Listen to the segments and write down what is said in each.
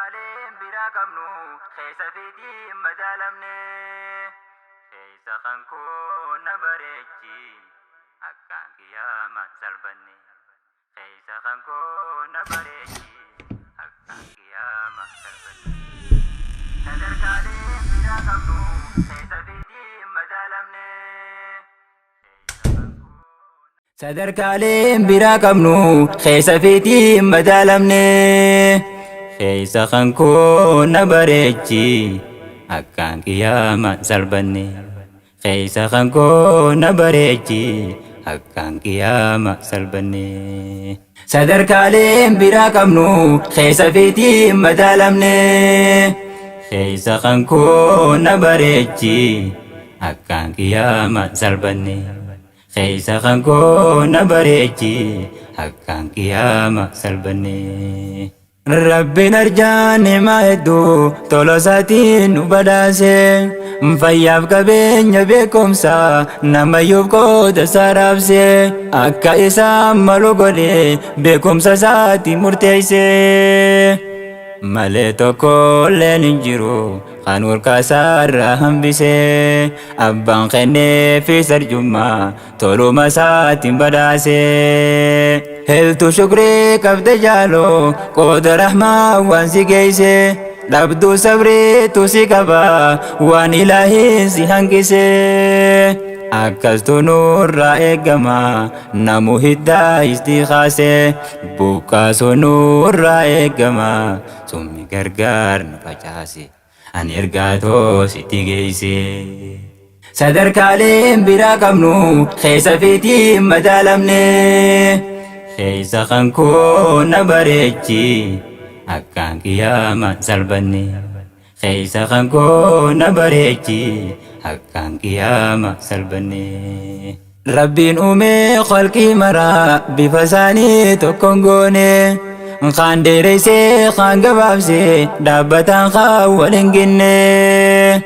Sadarkaaleen biraa qabnu keessa fiitiin madaalamne. Keessa kan koo na bareechi akkaan qiyyaama salphanne. Keessa kan koo na bareechi akkaan qiyyaama salphanne. Sadarkaaleen biraa qabnu keessa fiitiin madaalamne. Sadarkaaleen biraa qabnu keessa fiitiin madaalamne. Keessa kan koo na bareechi akkaan qiyyaama salphanne. Keessa kan koo na bareechi akkaan qiyyaama salphanne. Sadarkaaleen biraa qabnu keessa fiitiin madaalamne. Keessa kan koo na bareechi akkaan qiyyaama salphanne. Keessa kan koo na bareechi akkaan qiyyaama salphanne. Rabbiin arjaan himaa hedduu tola isaatiin nu badhaase. Fayyaaf qabeenya beekumsa namayyuuf qooda isaa raabse. Akka isaan malu godhe beekumsa isaatti murteesse. Malee tokkolleen hin jiru kan holqa isaarraa hambise. Abbaan kenneefi sarjummaa toluma isaatiin badhaase. Heeltu shukrii qabde jaaloo qooda rahmaa waan si geesse. Dhabduu sabriitu si qaba waan ilaahiin si hanqise. Akkastu nurraa eegama namu hiddaa istii kaase. Buqqaasu nurraa eegama summi gargaar nu facaase. Ani ergaa too sitti geesse. Sadarkaaleen biraa qabnu keessa fiitiin madaalamne. Keessa kan koo na bareechi akkaan qiyyaama salphanne. Keessa kan koo na bareechi akkaan qiyyaama salphanne. Rabbiin uumee khalqii maraa bifa isaanii tokkoon goone. Kaan dheeressee kaan gabaabsee dhaabbataan kaan wal hin ginne.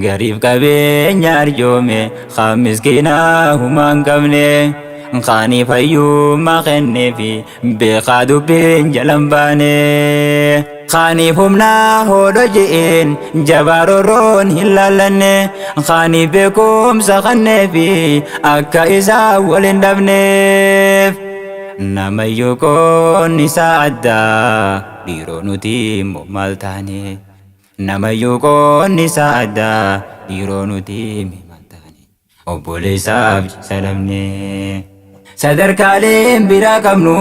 Gariif qabeenya arjoome kaan miskiinaa humaa hin qabne. Kaaniif hayyummaa kenneefi beekaa dubbiin jala hin baane. Kaaniif humnaa hoodho je'een jabaa roorroon hin laallanne. Kaaniif beekumsa kenneefi akka isaa wal hin dhabneef. Namayyuu qoonni isaa addaa dhiiroo nuti immoo maal taane? Namayyuu qoonni isaa addaa dhiiroo nuti immoo maal taane? Obboleessaaf salamne. Sadarkaaleen biraa qabnu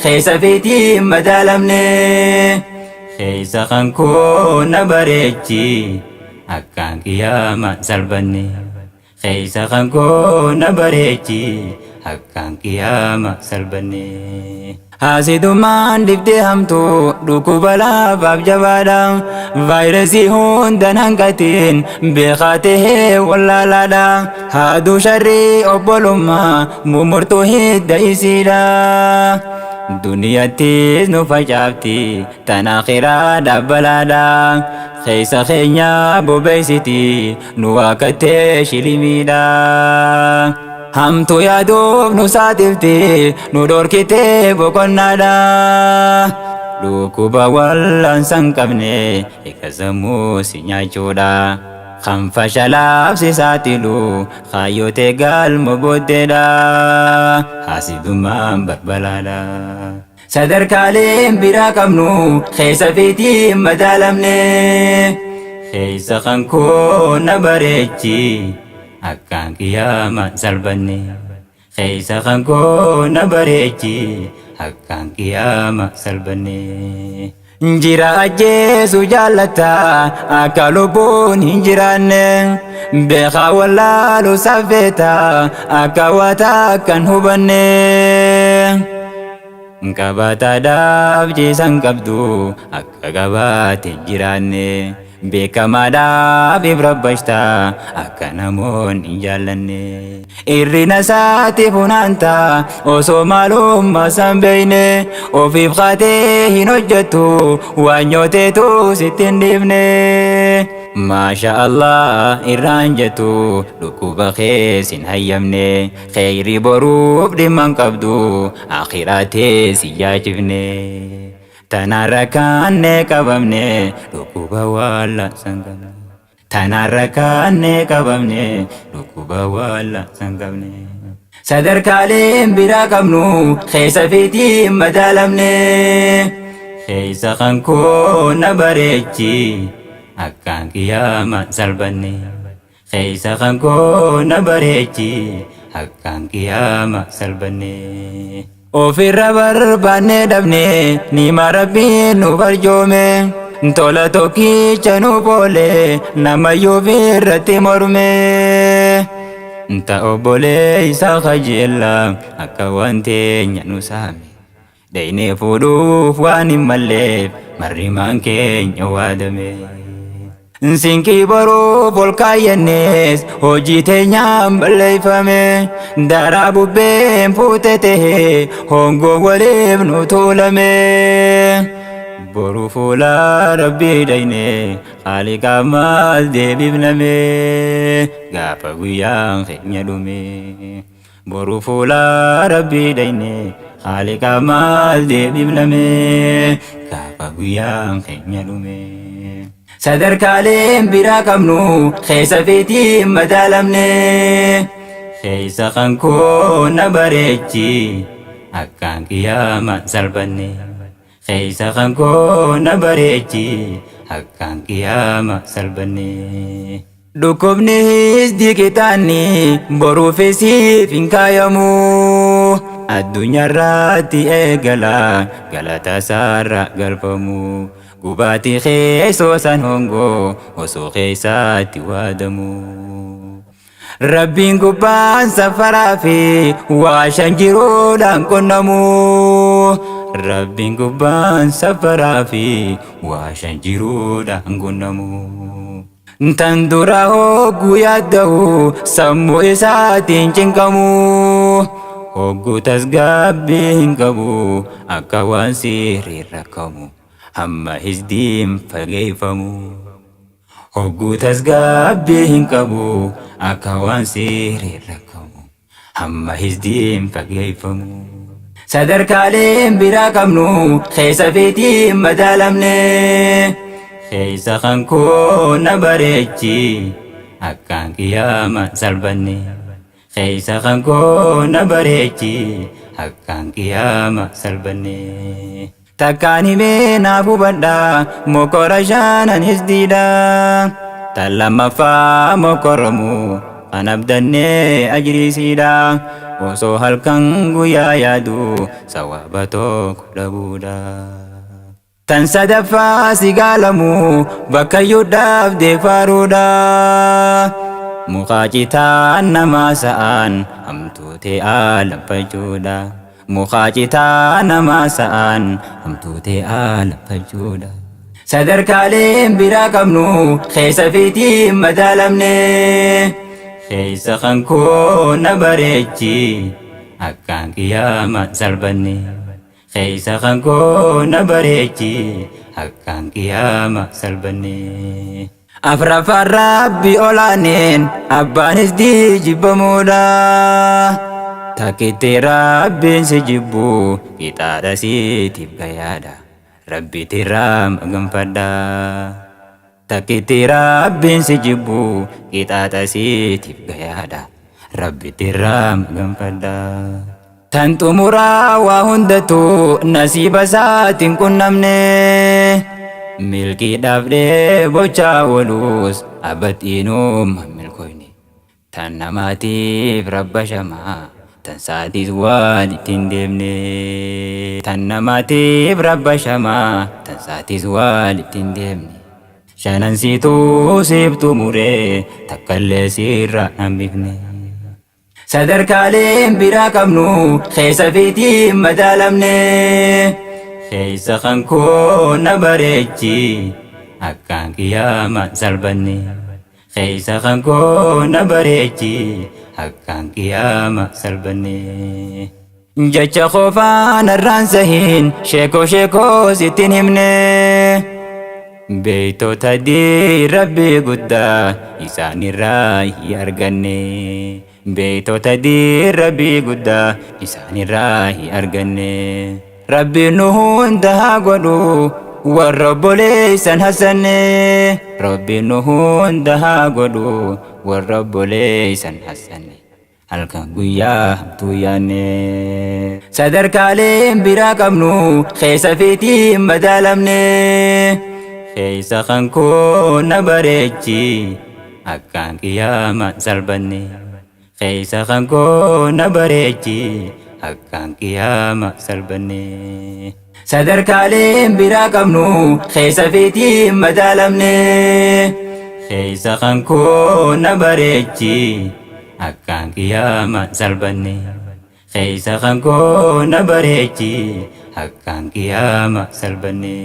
keessa fiitiin madaalamne. Keessa kan koo na bareechi akkaan qiyyaama salphanne. Keessa kan koo na bareechi akkaan qiyyaama salphanne. Haasidummaan dhiftee hamtuu dhukkuba laafaaf jabaadha. Vaayirasii hundan hanqatiin beekaa tahee wallaalaadha. Haaduu sharrii obbolummaa murmurtuu hidda isiidha. Duniyattis nu facaafti tan akhiraa dhaabbalaadha. Keessa keenya bobeessiti nu waaqattee shilimiidha. Hamtuu yaaduuf nu saaxilti nu dhorkitee boqonnaadha. Dhukkuba wallaansa hin qabne eega sammuu si nyaachuudha. Kan fashalaaf si saaxilu kaayyotee galma booddeedha. Haasidummaan barbalaadha. Sadarkaaleen biraa qabnu keessa fiitiin madaalamne. Keessa kan koo na bareechi akkaan qiyyaama salphanne. Keessa kan koo na bareechi akkaan qiyyaama salphanne. Jira ajjeesu jaallata akka lubbuun hin jiraanne. Beekaa wallaalu safeeta akka waa takka hin hubanne. Qabaataadhaaf ciisan qabdu akka qabaate hin jiraanne. Beekamaadhaaf ibra akka namoonni hin jaallanne. Irrina isaatti funaanta osoo maalummaa san beekne. Ofiif kaatee hin hojjettu waan nyooteetu sitti hin dhiifne. Maasha Allah irraan jettu dhukkuba kees hin hayyamne. Kheyri boruuf dhimma hin qabdu akhiraatee si yaachifne. Tanaan rakkaannee qabamne dhukkuba wallaansa hin qabne. Tanaan rakkaannee qabamne dhukkuba wallaansa hin qabne. Sadarkaaleen biraa qabnu keessa fiitiin madaalamne. Keessa kan koo na bareechi akkaan qiyaamaan salphanne. Keessa kan koo na bareechi akkaan qiyaama salphanne. Ofirra barbaanne dhabne nima Rabbiin nu barjoome. Tola tokkicha nu boole namayyuu ofirratti morme. Ta obboleessa kajeella akka waan teenya nu saame. Dhaynee fuudhuuf waan hin malleef marrimaan keenya waadame. Sinqii boruuf ol kaayyannees hojii teenyaan balleeffame. Daraa bubbeen fuute tahee hongoo waliif nu tuulame. Boru fuula Rabbii dhaynee Haaliqaaf maal deebifname gaafa guyyaan keenya dhume. Boru fuula Rabbii dhaynee Haaliqaaf maal deebifname gaafa guyyaan keenya dhume. Sadarkaaleen biraa qabnu keessa fiitiin madaalamne. Keessa kan koo na bareechi akkaan qiyaamaan salphanne. Keessa kan koo na bareechi akkaan qiyaama salphanne. Dhukkubni hisdii qixaanni boruufis siif hin kaayamu. Addunyaarratti eegala galata isaarra galfamu. Gubaatii keessoo san hongoo osoo keessaatti waadamu. Rabbiin gubbaan safaraa fi waa shan jiruudhaan qunnamu. Rabbiin gubbaan safaraa fi waa shan jiruudhaan qunnamu. Tan dura hogguu yaadda'u sammuu isaatiin cinqamu. Hogguu tasgabbii hin qabu akka waan sirriin rakkamu. Hamma hisdiin fageeffamu. Hogguu tasgabbii hin qabu akka waan sirriin rakkamu. Hamma hisdiin fageeffamu. Sadarkaaleen biraa qabnu keessa fiitiin madaalamne. Keessa kan koo na bareechi akkaan qiyaama salphanne. Keessa kan koo na bareechi akkaan qiyaama salphanne. Takkaan himee naaf hubadha mokora shanan hisdiidha. Tan lammaffaa mokoromu kan abdannee ajriisiidha. Osoo halkan guyyaa yaadu sawaaba tokko dhabuudha. Tan sadaffaa si gaalamu bakkayyuu dhaabdee faaruudha. Mukaa citaan namaa sa'aan hamtuutee aalanfachuudha. Mukaa citaa namaa sa'aan hamtuutee aalanfachuudha. Sadarkaaleen biraa qabnu keessa fiitiin madaalamne. Keessa kan koo na bareechi akkaan qiyaama salphanne. Keessa kan koo na bareechi akkaan qiyaama salphanne. Afraffaan Rabbi olaaneen abbaanis jibbamuudha. Takkitti Rabbiin si jibbu qixaadha siitiif gayaadha. Rabbitirraa maganfadha. Takkitti Rabbiin si jibbu qixaaxa siitiif gayaadha. Rabbitirraa maganfadha. Tan xumuraa waa hundattuu nasiiba isaatiin qunnamne. Milkiidhaaf dheebochaa oolus abattiinuma milkoyne. Tan namaatiif rabba shamaa tan sa'aatiis waan ittiin deemne. Tan namaatiif rabba shamaa tan sa'aatiis waan ittiin deemne. Shanan siituu siif xumuree takkallee siirra hambifne. Sadarkaaleen biraa qabnu keessa fiitiin madaalamne. Keessa kan koo na bareechi akkaan qiyaama salphanne. Keessa kan koo na bareechi akkaan qiyaama salphanne. Jecha qofaan irraan sahin sheekoo sheekoo sittin himne. Beeytota Rabbii guddaa isaanirraa hi arganne. Beeytota Rabbii guddaa isaanirraa hi arganne. Rabbiin nu hunda haa godhu warra obboleessan hasanne. Rabbiin nu hunda haa godhu warra obboleessan hasanne. Halkan guyyaa hamtuu yaanne. Sadarkaaleen biraa qabnu keessa fiitiin madaalamne. Keessa kan koo na bareechi akkaan qiyaamaan salphanne. Keessa kan koo na bareechi akkaan qiyaama salphanne. Sadarkaaleen biraa qabnu keessa fiitiin madaalamne. Keessa kan koo na bareechi akkaan qiyaama salphanne. Keessa kan koo na bareechi akkaan qiyaama salphanne.